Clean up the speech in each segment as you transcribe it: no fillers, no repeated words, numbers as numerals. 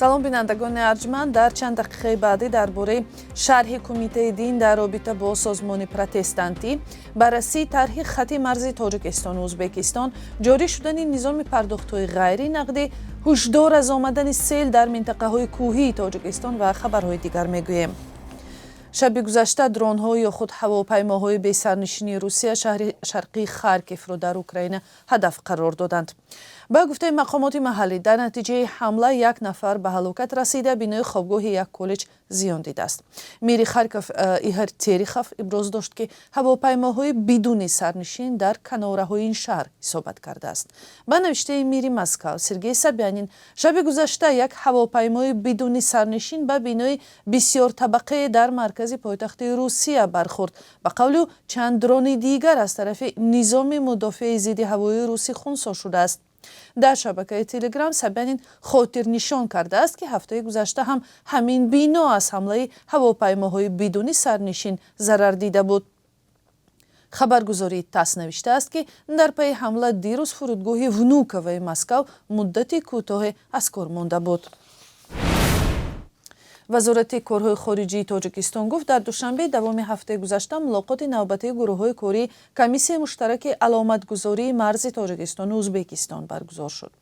Салом, бинандагони арҷманд. Дар чанд дақиқаи баъдӣ дар бораи шарҳи Кумитаи дин дар робита бо созмони протестантӣ, баррасии тарҳи хати марзи Тоҷикистону Ӯзбекистон, ҷорӣ шудани низоми пардохтҳои ғайринақдӣ, ҳушдор аз омадани сел дар минтақаҳои кӯҳии Тоҷикистон ва хабарҳои дигар мегӯем. Шаби гузашта дронҳо ё худ ҳавопаймоҳои бесарнишини Русия шаҳри шарқии Харкивро дар Украина ҳадаф қарор доданд. Ба гуфтаи мақомоти маҳаллӣ, дар натиҷаи ҳамла як нафар ба ҳалокат расида, бинои хобгоҳи як коллеҷ зиён дидааст. Мери Харков Игор Терехов иброз дошт, ки ҳавопаймоҳои бидуни сарнишин дар канораҳои ин шаҳр исобат кардааст. Ба навиштаи мери Москав Сергей Собянин, шаби гузашта як ҳавопаймои бидуни сарнишин ба бинои бисёртабақае дар маркази пойтахти Русия бархӯрд. Ба қавли ӯ, чанд дрони дигар аз тарафи низоми мудофиаи зидди ҳавоии русӣ хунсо шудааст. Дар шабакаи Телеграм Собянин хотирнишон кардааст, ки ҳафтаи гузашта ҳам ҳамин бино аз ҳамлаи ҳавопаймоҳои бидуни сарнишин зарар дида буд. Хабаргузории ТАСС навиштааст, ки дар пайи ҳамла дирӯз фурудгоҳи Внуковаи Москав муддати кӯтоҳе аз кор монда буд. Вазорати корҳои хориҷии Тоҷикистон гуфт, дар Душанбе давоми ҳафтаи гузашта мулоқоти навбатии гурӯҳҳои кории комиссияи муштараки аломатгузории марзи Тоҷикистону Ӯзбекистон баргузор шуд.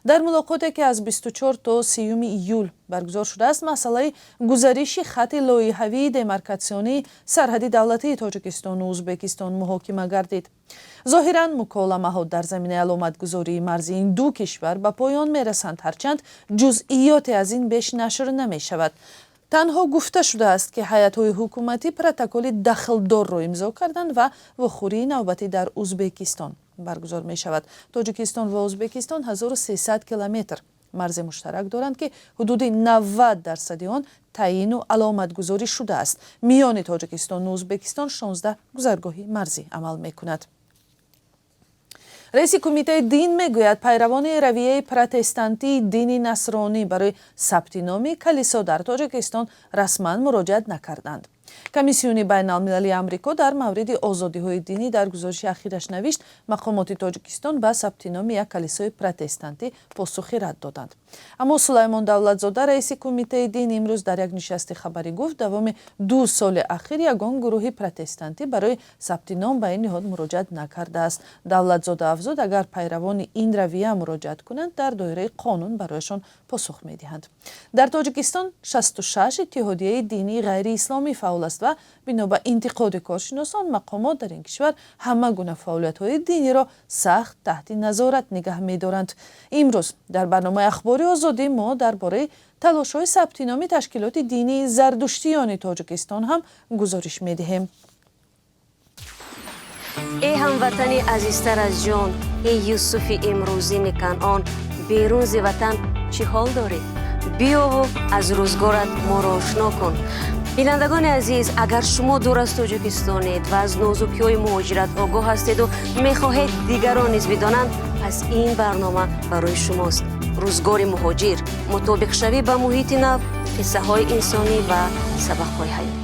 Дар мулоқоте, ки аз 24 то 30 июл баргузор шудааст, масъалаи гузариши хати лоиҳавии демаркатсионии сарҳади давлатии Тоҷикистону Ӯзбекистон муҳокима гардид. Зоҳиран, муколамаҳо дар заминаи аломатгузории марзи ин ду кишвар ба поён мерасанд, ҳарчанд ҷузъиёте аз ин беш нашр намешавад. Танҳо гуфта шудааст, ки ҳайатҳои ҳукуматӣ протоколи дахлдорро имзо карданд ва вохӯрии навбатӣ дар Ӯзбекистон баргузор мешавад. Тоҷикистон ва Ӯзбекистон 1300 километр марзи муштарак доранд, ки ҳудуди 90 дарсади он таъйину аломатгузорӣ шудааст. Миёни Тоҷикистону Ӯзбекистон 16 гузаргоҳи марзӣ амал мекунад. Раиси Кумитаи дин мегӯяд, пайравони равияи протестантии дини насронӣ барои сабти номи калисо дар Тоҷикистон расман муроҷиат накарданд. Комиссиони байналмилалии Амрико дар мавриди озодиҳои динӣ дар гузориши ахираш навишт, мақомоти Тоҷикистон ба сабти номи як калисои протестантӣ посухи рад доданд. Аммо Сулаймон Давлатзода, раиси Кумитаи дин, имрӯз дар як нишасти хабарӣ гуфт, давоми 2 соли ахир ягон гурӯҳи протестантӣ барои сабти ном ба ин ниҳод муроҷиат накардааст. Давлатзода афзуд, агар пайравони ин равия муроҷиат кунанд, дар доираи қонун барояшон посух медиҳанд. Дар Тоҷикистон 66 иттиҳодияи динии ғайриисломӣ фаъол аст ва бино ба интиқоди коршиносон, мақомот дар ин кишвар ҳама гуна фаъолиятҳои диниро сахт таҳти назорат нигаҳ медоранд. Имрӯз дар барномаи Ахбори Озодӣ мо дар бораи талошҳои сабти номи ташкилоти динии зардуштиёни Тоҷикистон ҳам гузориш медиҳем. Эй ҳамватани азизтар аз ҷон, эй Юсуфи имрӯзини Канъон, берун зи ватан чӣ ҳол дорӣ? Биёву аз рӯзгорат моро ошно кун. Бинандагони азиз, агар шумо дур аз Тоҷикистонед ва аз нозукиҳои муҳоҷират огоҳ ҳастеду мехоҳед дигарон низ бидонанд, пас ин барнома барои шумост. Рӯзгори муҳоҷир, мутобиқшавӣ ба муҳити нав, қиссаҳои инсонӣ ва сабақҳои ҳаётӣ.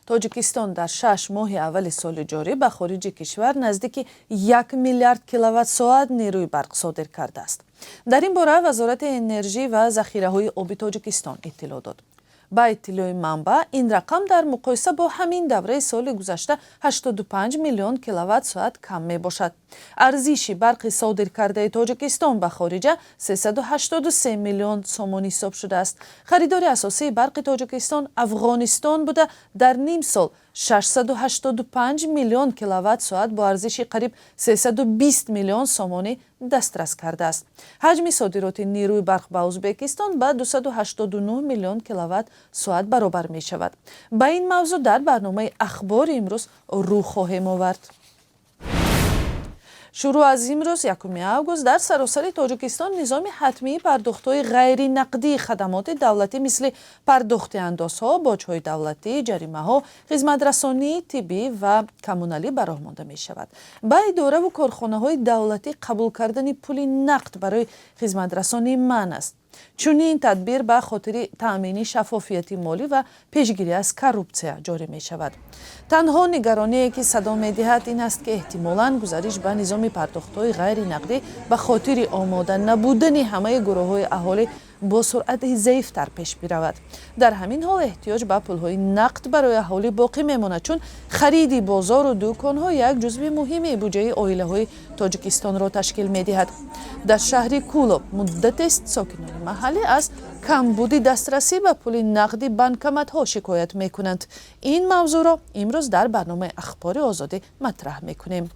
Тоҷикистон дар 6 моҳи аввали соли ҷорӣ ба хориҷи кишвар наздики 1 миллиард киловатт-соат нерӯи барқ содир кардааст. Дар ин бора Вазорати энержӣ ва захираҳои оби Тоҷикистон иттилоъ дод. Ба иттилои манбаъ, ин рақам дар муқоиса бо ҳамин давраи соли гузашта 85 миллион киловатт-соат кам мебошад. Арзиши барқи содиркардаи Тоҷикистон ба хориҷа 383 миллион сомонӣ ҳисоб шудааст. Харидори асосии барқи Тоҷикистон Афғонистон буда, дар ним сол 685 миллион киловатт-соат бо арзиши қариб 320 миллион сомонӣ дастрас кардааст. Ҳаҷми содироти нерӯи барқ ба Ӯзбекистон ба 289 миллион киловатт-соат баробар мешавад. Ба ин мавзӯъ дар барномаи Ахбори имрӯз рӯ хоҳем овард. Шурӯъ аз имрӯз, 1 август, дар саросари Тоҷикистон низоми ҳатмии пардохтҳои ғайринақдии хадамоти давлатӣ, мисли пардохти андозҳо, боҷҳои давлатӣ, ҷаримаҳо, хизматрасонии тиббӣ ва коммуналӣ ба роҳ монда мешавад. Ба идораву корхонаҳои давлатӣ қабул кардани пули нақд барои хизматрасонӣ манъ аст. Чунин тадбир ба хотири таъмини шаффофияти молӣ ва пешгирӣ аз коррупсия ҷорӣ мешавад. Танҳо нигароние, ки садо медиҳад, ин аст, ки эҳтимолан гузариш ба низоми пардохтҳои ғайринақдӣ ба хотири омода набудани ҳамаи гурӯҳҳои аҳолӣ бо суръати заифтар пеш биравад. Дар ҳамин ҳол эҳтиёҷ ба пулҳои нақд барои аҳолӣ боқӣ мемонад, чун хариди бозору дуконҳо як ҷузви муҳими буҷаи оилаҳои Тоҷикистонро ташкил медиҳад. Дар шаҳри Кӯлоб муддатест сокинони маҳаллӣ аз камбуди дастрасӣ ба пули нақди банкоматҳо шикоят мекунанд. Ин мавзӯъро имрӯз дар барномаи Ахбори Озодӣ матраҳ мекунем.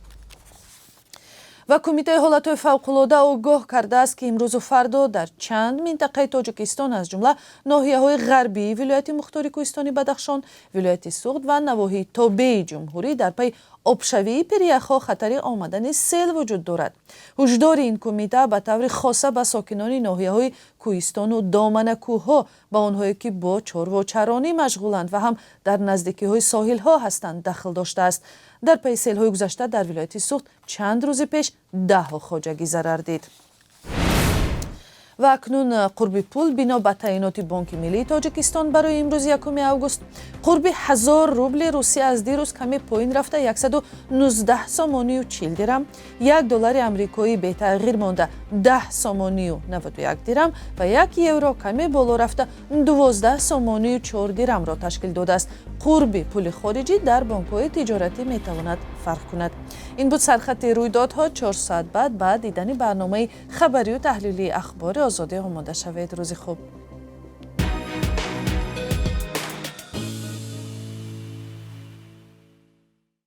Ва Кумитаи ҳолатҳои фавқулода огоҳ кардааст, ки имрӯзу фардо дар чанд минтақаи Тоҷикистон, аз ҷумла ноҳияҳои ғарбии вилояти мухтори Кӯҳистони Бадахшон, вилояти Суғд ва навоҳии тобеи ҷумҳурӣ, дар пайи обшавии пиряхҳо хатари омадани сел вуҷуд дорад. Ҳушдори ин кумита ба таври хоса ба сокинони ноҳияҳои кӯҳистону доманакӯҳҳо, ба онҳое ки бо чорвочаронӣ машғуланд ва ҳам дар наздикиҳои соҳилҳо ҳастанд, дахл доштааст. Дар пайи селҳои гузашта дар вилояти Суғд чанд рӯзи пеш даҳҳо хоҷагӣ зарар дид. Ва акнун қурби пул бино ба таъиноти Бонки Миллии Тоҷикистон барои имрӯз, 1 август. Қурби 1000 рубли Русия аз дирӯз каме поин рафта 119 сомонию 40 дирам, 1 доллари амрикоӣ бетағйир монда 10 сомонию 91 дирам ва 1 евро каме боло рафта 12 сомонию 4 дирамро ташкил додааст. Қурби пули хориҷӣ дар бонкҳои тиҷоратӣ метавонад фарқ кунад. Ин буд сархати рӯйдодҳо. 4 соат баъд ба дидани барномаи хабарию таҳлилии Ахбори Озодӣ омода шавед. Рӯзи хуб.